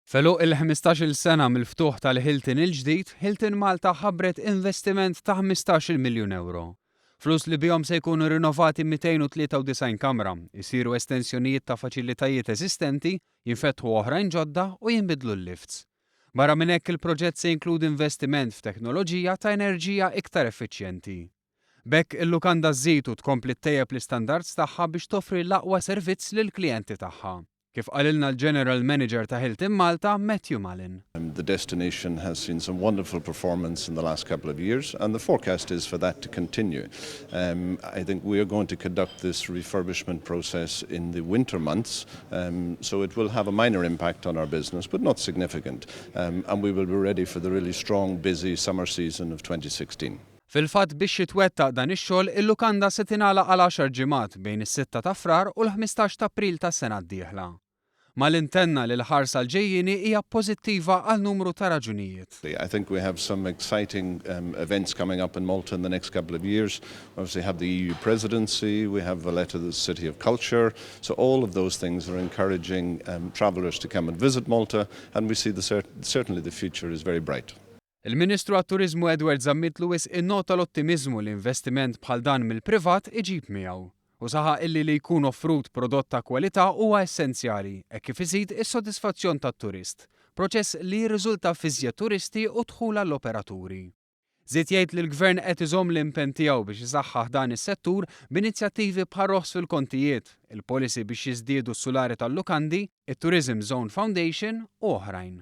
F'għeluq il-15-il sena mill-ftuħ tal-Hilton il-ġdid, Hilton Malta ħabbret investiment ta' 15-il miljun ewro. Flus li bihom se jkunu rinnovati 293 kamra, isiru estensjonijiet ta' faċilitajiet eżistenti, jinfetħu oħrajn ġodda u jinbidlu l-lifts. Barra minn hekk il-proġett se jinkludi investiment f'teknoloġija ta' enerġija iktar effiċjenti. B'hekk il-lukanda żżid u tkompli ttejjeb l-istandards tagħha biex toffri l-aqwa servizz lill-klijenti tagħha. Kif qalilna l-General Manager ta' Hilton Malta, Matthew Mullen. The destination has seen some wonderful performance in the last couple of years and the forecast is for that to continue. Um, I think we are going to conduct this refurbishment process in the winter months, um, so it will have a minor impact on our business, but not significant. Um, and we will be ready for the really strong, busy summer season of 2016. Fil-fatt biex jitwettaq dan ix-xogħol, il-lukanda se tingħalaq għal għaxar ġimgħat bejn is-sitta ta' Frar u l-15 ta' April tas-sena d-dieħla. Mullen tenna li l-ħarsa għall-ġejjieni hija pożittiva għal numru ta' raġunijiet. I think we have some exciting events coming up in Malta in the next couple of years. We obviously have the EU presidency, we have Valletta, the City of Culture. So all of those things are encouraging travellers to come and visit Malta, and we see the certainly the future is very bright. Il-Ministru għat-Turiżmu Edward Zammit Lewis innota l-ottimiżmu li investiment bħal dan mill-privat iġib miegħu. U saħaq illi li jkun offrut prodott ta' kwalità huwa essenzjali e kif iżid is-sodisfazzjon tat-turist, proċess li jirriżulta f'iżjed turisti u dħul għall-operaturi. Żied jgħid li l-gvern qed iżomm l-impenn tiegħu biex isaħħaħ dan is-settur b'inizjattivi bħal roħs fil-kontijiet, il-policy biex jiżdiedu s-sulari tal-lukandi, it-Tourism Zone Foundation u oħrajn.